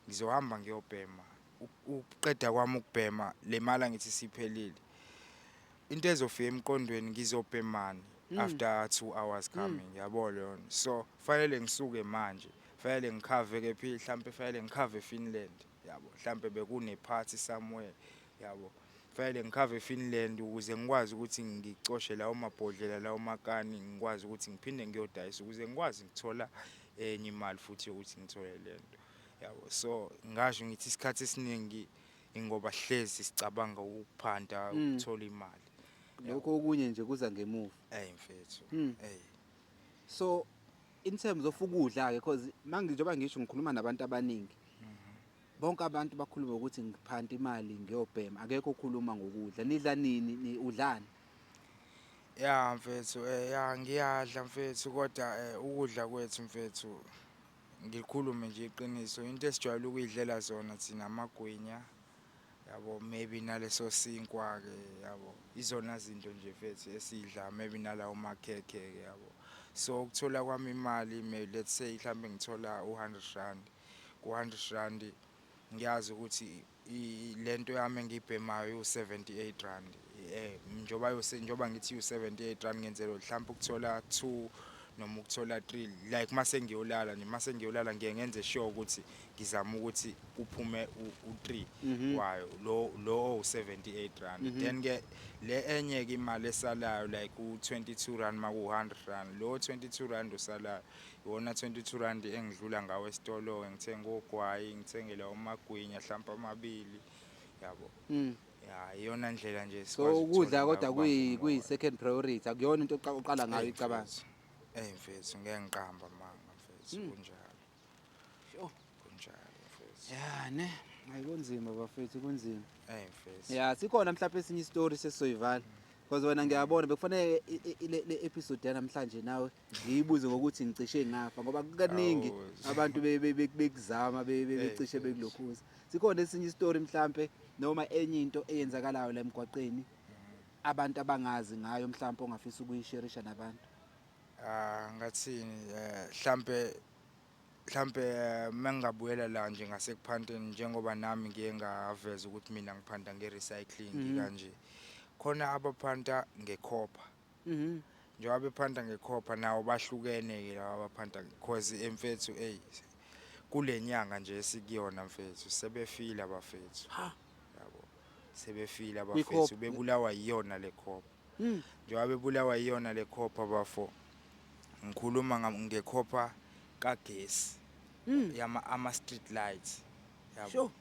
ngizohamba ngiyobhema. Ukuqeda kwami ukubhema le mali, angithi siphelile, into ezofika emqondweni ngizobhemani after 2 hours coming, yabo leyo. So fanele ngisuke manje, fanele ngikhave kephi, mhlambe fanele ngikhave eFinland, yabo, mhlambe bekune party somewhere, yabo, fanele ngikhave eFinland ukuze ngikwazi ukuthi ngicoshe lawo mabhodlela, lawo makani, ngikwazi ukuthi ngiphinde ngiyodayisa ukuze ngikwazi ngithola enye imali futhi yokuthi ngithole lento, yabo. So ngasho ngithi isikhathi esiningi ingoba hlezi sicabanga ukuphanta, ukuthola imali. Lokho okunye nje kuza ngemuva. Ey mfethu. Ey. So in terms of ukudla ke, because mangi njengoba ngisho ngikhuluma nabantu abaningi, bonke abantu bakhuluma ukuthi ngiphanta imali ngiyobhema, akekho okhuluma ngokudla. Nidla nini? Udlani? Ya mfethu, ya, ngiyadla mfethu, kodwa ukudla kwethu mfethu, ngikhulume nje iqiniso, into esijwayele ukuyidlela zona thina amagwinya, yabo, maybe naleso sinkwa ke, yabo, izona zinto nje mfethu esidla, maybe nalawo makhekhe ke, yabo. So ukuthola kwami imali, may let's say mhlambe ngithola u100 rand, ku100 rand ngiyazi ukuthi lento yami engiyibhemayo u78 rand, njoba yose, njoba ngithi u78 rand, ngenzela mhlawumbe ukuthola 2 noma ukuthola 3. Like mase ngiyolala nje, mase ngiyolala ngiye ngenze sure ukuthi ngizama ukuthi kuphume u3 wayo lo u78 rand. Then ke le enye ke imali esalayo, like u22 rand maku 100 rand, lo 22 rand usalayo iwona 22 rand engidlula ngawo esitolo, ngithenga ogwayi, ngithenge lawo magwinya mhlawumbe amabili, yabo. Ya, iyona ndlela nje So sikwazi ukudla ukuthola kodwa ngayo kuyi ukubamba kuyi umoya. second priority, akuyona into oqala ngayo Eyi, icabanga? mfethu. Eyi mfethu, ngeke ngiqamba amanga mfethu, kunjalo. Sure. Kunjalo mfethu. Ya ne, hayi, kunzima bafethu, kunzima. Eyi mfethu. Ya, sikhona mhlawumbe esinye isitori sesizoyivala, because wena ngiyabona bekufanele le episode yanamhlanje nawe ngiyibuze ngokuthi ngicishe ngafa, ngoba kukaningi Awu. abantu bekuzama Eyi, becishe mfethu. bekulokhuza. Sikhona esinye isitori mhlambe noma enye into eyenzakalayo la emgwaqeni abantu abangazi ngayo, mhlambe ongafisa ukuyisherisha nabantu? Ah, ngathini, mhlambe mengingabuyela la nje ngasekuphanteni, njengoba nami ngiye ngaveza ukuthi mina ngiphanta nge-recycling kanje, khona abaphanta ngekhopha. Njengoba bephanta ngekhopha nawo bahlukene ke laba abaphanta, because emfethu, ey, kule nyanga nje esikuyona mfethu, sebefile abafethu. Ha. Yabo, sebefile Kwikhopha. abafethu, bebulawa yiyona le khopha. Njengoba bebulawa yiyona le khopha bafo, ngikhuluma ngekhopha kagesi, yama ama street lights, yabo.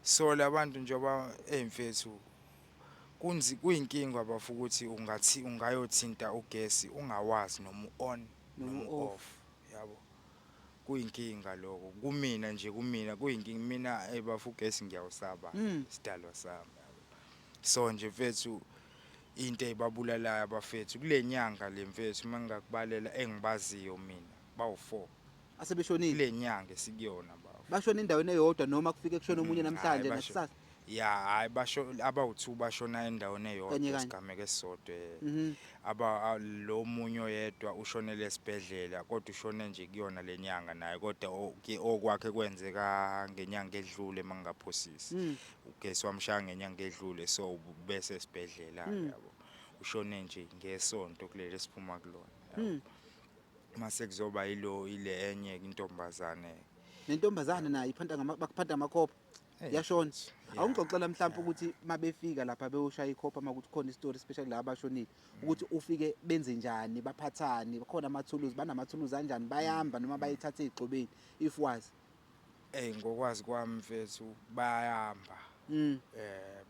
So labantu njengoba eyimfethu kunzi kuyinkinga bafo ukuthi ungathi ungayothinta ugesi ungawazi noma on noma noma u-off. Off, yabo, kuyinkinga lokho kumina nje, kumina kuyinkinga mina bafo, ugesi ngiyawusaba, sidalwa sami, yabo. So nje mfethu, into eyibabulalayo abafethu kule nyanga le mfethu, mangingakubalela engibaziyo mina bawu4 Asebeshonile? Kule nyanga esikuyona bafo. Bashona endaweni eyodwa noma kufike kushona omunye namhlanje Hhayi, nakusasa? Ya, hayi, basho abawu2 bashona endaweni Kanye eyodwa, kanye. isigameko esisodwa. Aba lo munye oyedwa ushonele esibhedlela, kodwa ushone nje kuyona lenyanga naye, kodwa okwakhe kwenzeka ngenyanga edlule mangingaphosisi. Ugesi wamshaya ngenyanga edlule, so bese esibhedlela, yabo, ushone nje ngesonto kuleli esiphuma kulona, yabo. Mase kuzoba yilo ile enye intombazane. Nentombazane nayo iphanta ngama bakuphanta amakhopha. Yashona. Awungixoxela mhlawumbe ukuthi mabefika lapha beyoshaya ikhopha, makuthi khona isitori, especially la abashonile, ukuthi ufike benze njani, baphathani, khona amathuluzi, banamathuluzi anjani, bayamba noma bayithathe ey'gxobeni, if wazi. Ey, ngokwazi kwami mfethu, bayahamba.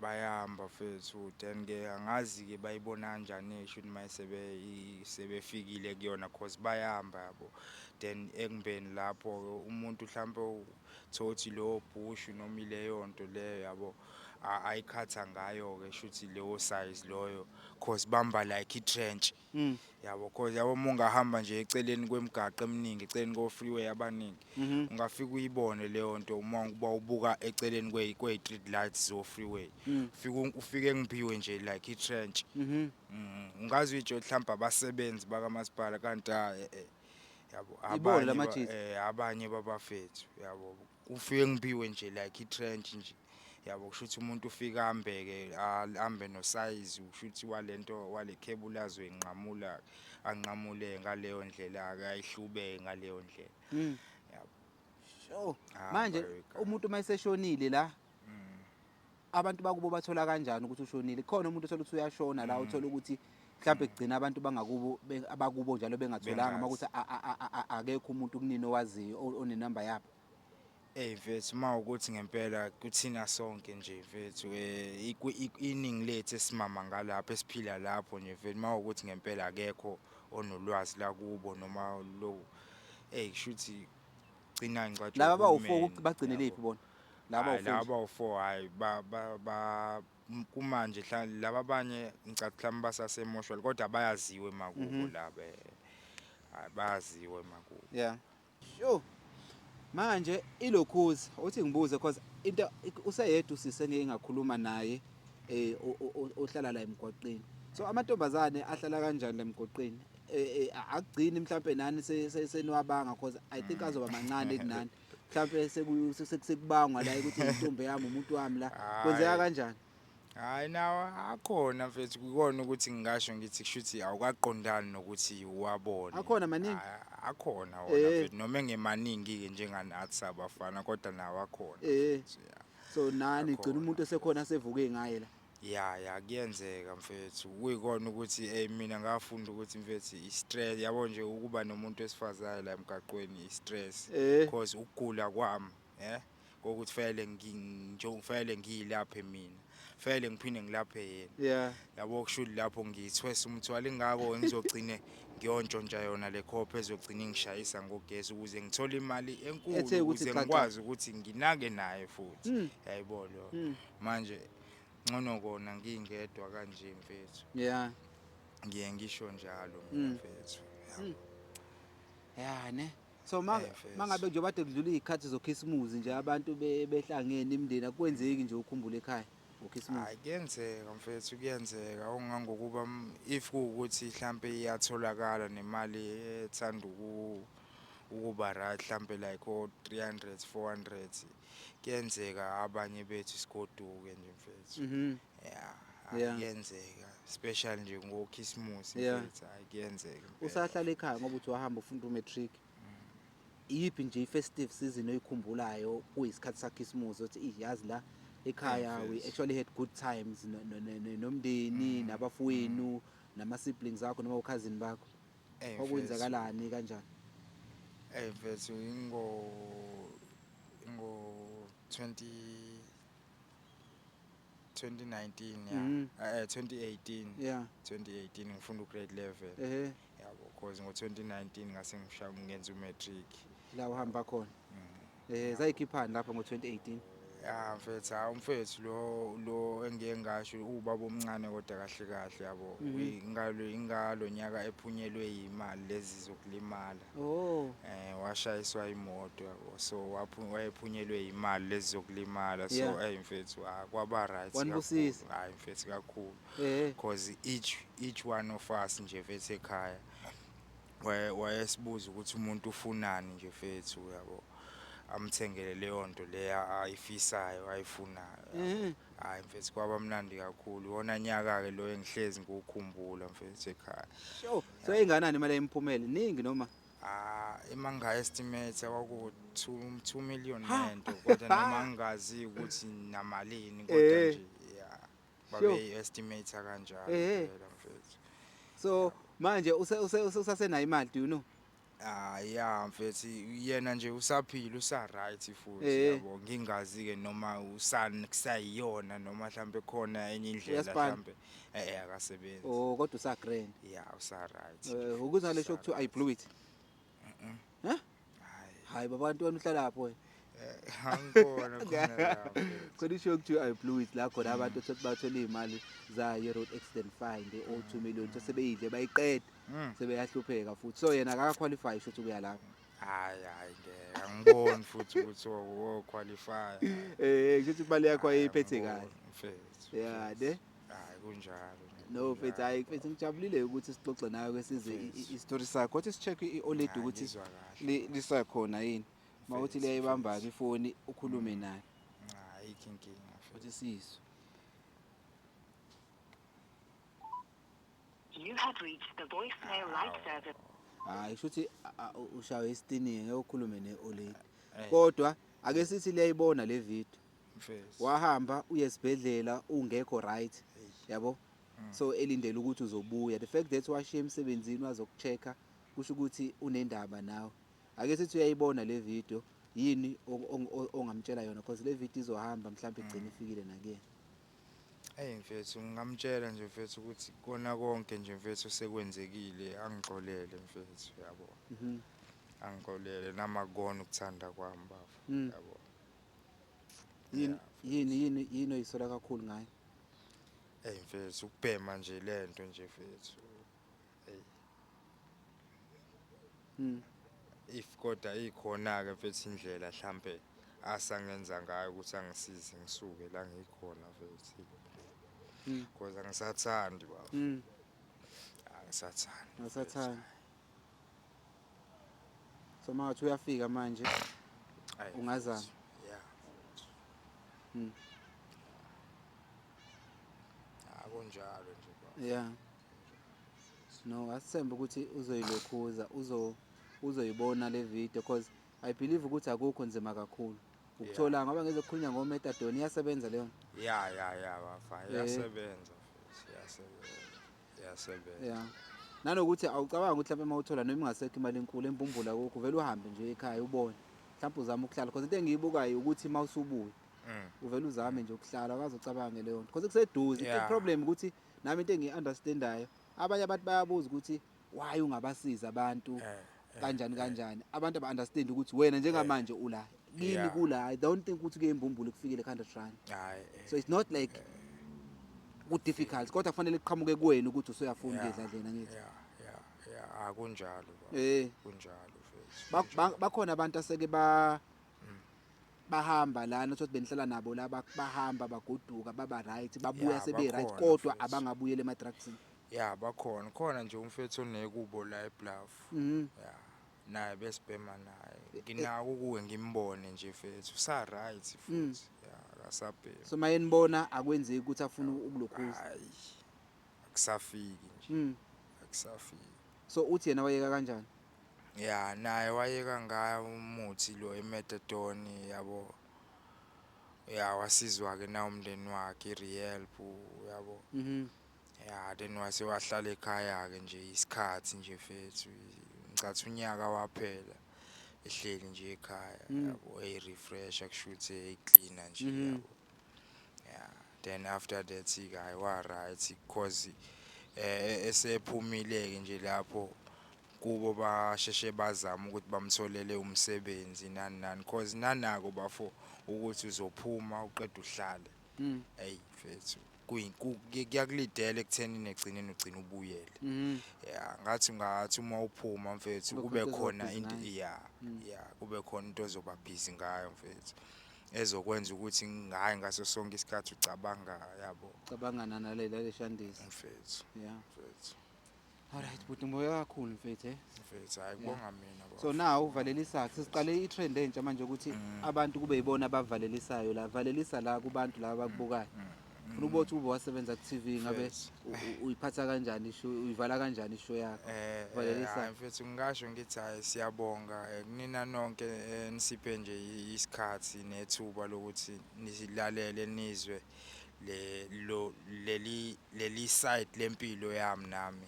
Bayahamba mfethu, then ke angazi ke bayibona kanjani esho ukuthi mayesebe sebefikile kuyona, cause bayahamba yabo. Then ekumbeni lapho umuntu mhlambe uthothi lo bush noma ileyo nto leyo yabo, ayikhatha ngayo ke, shuthi leyo size loyo, cause bamba like i-trench yabo, cause yabo uma ungahamba nje eceleni kwemigaqo eminingi, eceleni ko freeway abaningi, ungafika uyibone leyo nto uma uba ubuka eceleni kwe street lights zo freeway. Ufike ngiphiwe nje like i-trench. Ungazi uyitsho mhlawumbe abasebenzi bakamasipala, kanti hayi, yabo. Ibona Abanye lamajita. Abanye babafethu yabo, ufike ngiphiwe nje like i-trench nje yabo, kusho ukuthi umuntu ufika ambeke ambe no size, kusho ukuthi walento wale cable azoyinqamula, anqamule ngaleyo ndlela ke, ayihlube ngaleyo ndlela. Yabo. Sure. Hamba Manje ekhaya. umuntu mayeseshonile la, abantu bakubo bathola kanjani ukuthi ushonile? Khona umuntu othola ukuthi uyashona la, uthola ukuthi mhlawumbe kugcina abantu bangakubo abakubo njalo bengatholanga Bengazi. makuthi akekho umuntu kunini owaziyo onenamba yabo. Ey mfethu, mawukuthi ngempela kuthina sonke nje mfethu, iningi lethu esimama ngalapha esiphila lapho nje mfethu, mawukuthi ngempela akekho onolwazi la kubo noma lo, kushuthi gcina ngicatshwa Laba abawu4 uhulumeni, bagcine yabo. lephi bona? Laba Hhayi, abawu4. laba abawu4, hayi, ba ba ba kumanje laba abanye ngicathi mhlawumbe basasemoshwali, kodwa bayaziwe emakubo laba, hayi, bayaziwe emakubo. Yeah. Sure. Manje ilokhuzi uthi ngibuze, because into useyedwa usise engeke ngakhuluma naye ohlala la emgwaqeni. So amantombazane ahlala kanjani la emgwaqeni? Akugcini mhlambe nani seniwabanga, because I think azoba mancane kunani. Mhlambe sekubangwa la ukuthi intombi yami, umuntu wami la. Kwenzeka kanjani? Hayi, nawo akhona mfethu, kukona ukuthi ngingasho ngithi kushuthi awukaqondani nokuthi uwabone. Akhona maningi? Hayi, akhona wona mfethu, noma engemaningi ke njenganathi sabafana, kodwa nawo akhona mfethu, yeah. So nani gcina Akhona. umuntu osekhona sevuke ngaye la. Ya, kuyenzeka mfethu, kuyikona ukuthi mina ngafunda ukuthi mfethu i-stress yabo nje, ukuba nomuntu wesifazane la emgaqweni i-stress, because ukugula kwami kokuthi fanele nje fanele ngiyilaphe mina, fanele ngiphinde ngilaphe yena. Yabo, kusho lapho ngithwesa umthwalo, ingakho ngizogcine ngiyontshontsha yona le khopha ezogcina ingishayisa ngogesi ukuze ngithole imali enkulu, Ethe ukuthi ukuze xaxa. ngikwazi ukuthi nginake naye futhi. Yayibona lo. Manje ngcono kona ngingedwa kanje mfethu. Ngiye ngisho njalo mina mfethu. Yabo. Ya ne. So Mfethu. mangabe nje bade kudlula izikhathi zokhisimuzi nje, abantu behlangene imindeni, akwenzeki nje ukukhumbula ekhaya ngokhisimuzi? Hayi, kuyenzeka mfethu, kuyenzeka ongangokuba if kuwukuthi mhlambe iyatholakala nemali ethanda ukuba right, mhlambe like o 300 400, kuyenzeka abanye bethu sigoduke nje mfethu. Yeah, hayi, kuyenzeka, especially nje ngokhisimusi mfethu, hayi, kuyenzeka impela. Usahlala ekhaya ngoba uthi wahamba ufunda umatric. Iyiphi nje i-festive season oyikhumbulayo kuyisikhathi sakhisimusi othi yazi la ekhaya we Mfethu. actually had good times nomndeni, nabafowenu, nama siblings akho noma ukhazini bakho? Kwakwenzakalani kanjani? Mfethu, ingo 2019, ya. 2018. 2018 ngifunda ugrade 11. Yabo, cause ngo 2019 ngase ngishaya ngenza umatric. La uhamba khona. Zayikhiphani lapha ngo 2018? Ya mfethu, hawu mfethu, lo engiye ngasho ubaba omncane, kodwa kahle kahle yabo, ingalo nyaka ephunyelwe imali lezi zokulimala. Washayiswa imoto yabo, so wayephunyelwe imali lezi zokulimala, so mfethu, kwaba right Wanibusisa. kakhulu. Hayi mfethu, kakhulu. Because each one of us nje mfethu ekhaya wayesibuza ukuthi umuntu ufunani nje mfethu yabo, amthengele leyo nto leya ayifisayo, ayifunayo yabo. Hayi mfethu, kwaba mnandi kakhulu wona nyaka ke lo engihlezi ngikukhumbula mfethu ekhaya. Sure. So inganani imali emphumele? Ningi noma? Ah, uma estimate kwaku 2 2 million nento, kodwa noma ngingazi ukuthi namalini, kodwa nje yeah, babe estimate kanjalo phela, mfethu. So manje usasenayo imali, do you know? Ah ya mfethu, yena nje usaphila, usa right futhi. Yabo, ngingazi ke noma usani kusayiyona noma mhlambe khona enye indlela. Uyasipana? Mhlambe akasebenzi. Oh, kodwa usa grand. Ya, usa right. Ukuze ngale show kuthiwa "I blew it". Huh? Hayi. Hayi babantu, wena uhlala lapho wena. Angibona khona la, mfethu. Khona ishow kuthiwa "I blew it", la khona abantu othothi bathola iy'mali zayo i-road accident fund o-2 million, so sebeyidle bayiqeda, sebeyahlupheka futhi. So yena akaka-qualify shuthi ukuya lapho. Hayi hayi, ngeke, angiboni futhi ukuthi wo qualify. Kusho imali yakho ayiphethe kahle. Mfethu. Ya. Mfethu. Ne. Hayi, kunjalo nje, No mfethu, kunjalo. hayi mfethu, ngijabulile ukuthi sixoxe nawe ke size Mfethu. i-story sakho. Kodwa si-check i-oledi Hayi, ukuthi ngizwa kahle. lisakhona yini. Mawuthi Mfethu, liyayibamba-ke mfethu. ifoni, ukhulume naye. Hayi, ayikho inkinga, mfethu. Futhi sizwe. You have reached the voicemail light service. Hayi, kusho ukuthi ushawe isitiningi, ngeke ukhulume ne-oledi. Eh. Kodwa ake sithi liyayibona le video. Mfethu. Wahamba uye esibhedlela ungekho right. Yabo? So elindele ukuthi uzobuya. The fact that washiya emsebenzini wazokuchecka kusho ukuthi unendaba nawe. Ake sithi uyayibona le video, yini ongamtshela yona, because le video izohamba, mhlawumbe igcine ifikile nakuyena? Hey mfethu, ngingamtshela nje mfethu ukuthi kona konke nje mfethu sekwenzekile, angixolele mfethu, yabo. Angixolele nama kona ukuthanda kwami, bafo. Yabo. Yini Yeah. yini oyisola kakhulu ngayo? Hey mfethu, ukubhema nje lento nje mfethu. Hey, if kodwa ikhona ke mfethu indlela mhlambe asangenza ngayo ukuthi angisize ngisuke la ngikhona mfethu. Because angisathandi, bafo. Angisathandi. Awusathandi. So mawuthi uyafika manje Ayi, ungazama? mfethu. Yeah. Akunjalo nje, bafo. Yeah. No, asithembe ukuthi uzoyilokhuza, uzoyibona le video, because I believe ukuthi akukho nzima kakhulu ukuthola, ngoba ngeze kukhulunywa ngo-methadone, iyasebenza leyo nto. Ya, bafa, iyasebenza futhi, iyasebenza. Iyasebenza. Yeah. Nanokuthi awucabanga ukuthi mhlawumbe uma uthola, noma ingasekho imali enkulu embumbula kukho, vele uhambe nje ekhaya ubone. Mhlawumbe uzame ukuhlala, because into engiyibukayo ukuthi uma usubuya uvele uzame nje ukuhlala, akaze ucabange leyo nto because kuseduze. I-problem ukuthi nami into engiyi-understandayo, abanye abantu bayabuza ukuthi why ungabasiza abantu kanjani kanjani. Abantu aba-understand ukuthi wena njengamanje ula kini, kula, I don't think ukuthi kuyimbumbulu kufikile 100 rand. Hayi. So it's not like ku-difficult, kodwa kufanele kuqhamuke kuwena ukuthi usuyafuna ukuya edladleni, angithi? Ya, akunjalo, baba. Kunjalo mfethu. Bakhona abantu aseke ba bahamba lana, uthothi benihlala nabo la, bahamba bagoduka baba right, babuya sebe right, Bakhona, kodwa mfethu. abangabuyela ema-drugsini? Ya, bakhona. Khona nje umfethu onekubo la eBluff. Ya. Naye besibhema naye. Nginako ukuke ngimbone nje mfethu. Usa right futhi. Ya, akasabhemi. So mayenibona akwenzeki ukuthi afune ukulokhuza? Hayi. Akusafiki nje. Akusafiki. So uthi yena wayeka kanjani? Ya, naye wayeka ngayo umuthi lo emethadone, yabo. Ya, wasizwa ke na umndeni wakhe, i-rehab, yabo. Ya, then wase wahlala ekhaya ke nje isikhathi nje mfethu. Ngicathi unyaka waphela ehleli nje ekhaya, yabo, eyi-refresh, kushuthi eyi-cleaner nje, yabo. Yeah, then after that ke hayi, wa right, because esephumile ke nje lapho kubo basheshe bazama ukuthi bamtholele umsebenzi nani nani, cause nanako bafo ukuthi uzophuma uqeda uhlale. Hey mfethu, kuyakulidela ekutheni negcineni ugcina ubuyele. Ya, ngathi uma uphuma mfethu kube kube khona into khona ozoba into busy. Ya, kube khona into ozoba busy ngayo mfethu, ezokwenza ukuthi ngayi ngaso sonke isikhathi ucabanga, yabo. Cabangana nale shandisi. Mfethu. Mfethu. Alright bhuti, ngibonge kakhulu mfethu, eh. Mfethu, hayi, kubonga mina, bafo. So now uvalelisa, sesiqale i-trend entsha manje ukuthi abantu kube yibona abavalelisayo la. Valelisa la kubantu laba abakubukayo. Ufuna ukuba uthi ube wasebenza ku-TV ngabe Mfethu. uyiphatha kanjani ishow, uyivala kanjani ishow yakho? Valelisa. Hayi mfethu, ngingasho ngithi hayi, siyabonga kunina nonke nisiphe nje isikhathi nethuba lokuthi nisilalele, nizwe le lo leli side lempilo yami nami,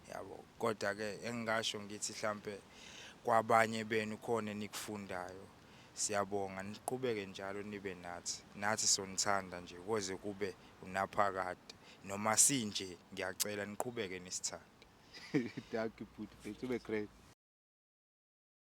yabo. Kodwa ke engingasho ngithi mhlambe kwabanye benu khona enikufundayo. Siyabonga, niqhubeke njalo nibe nathi, nathi sonithanda nje koze kube unaphakade. Noma sinje, ngiyacela niqhubeke nisithande. Dankie bhuti, mfethu, ube great.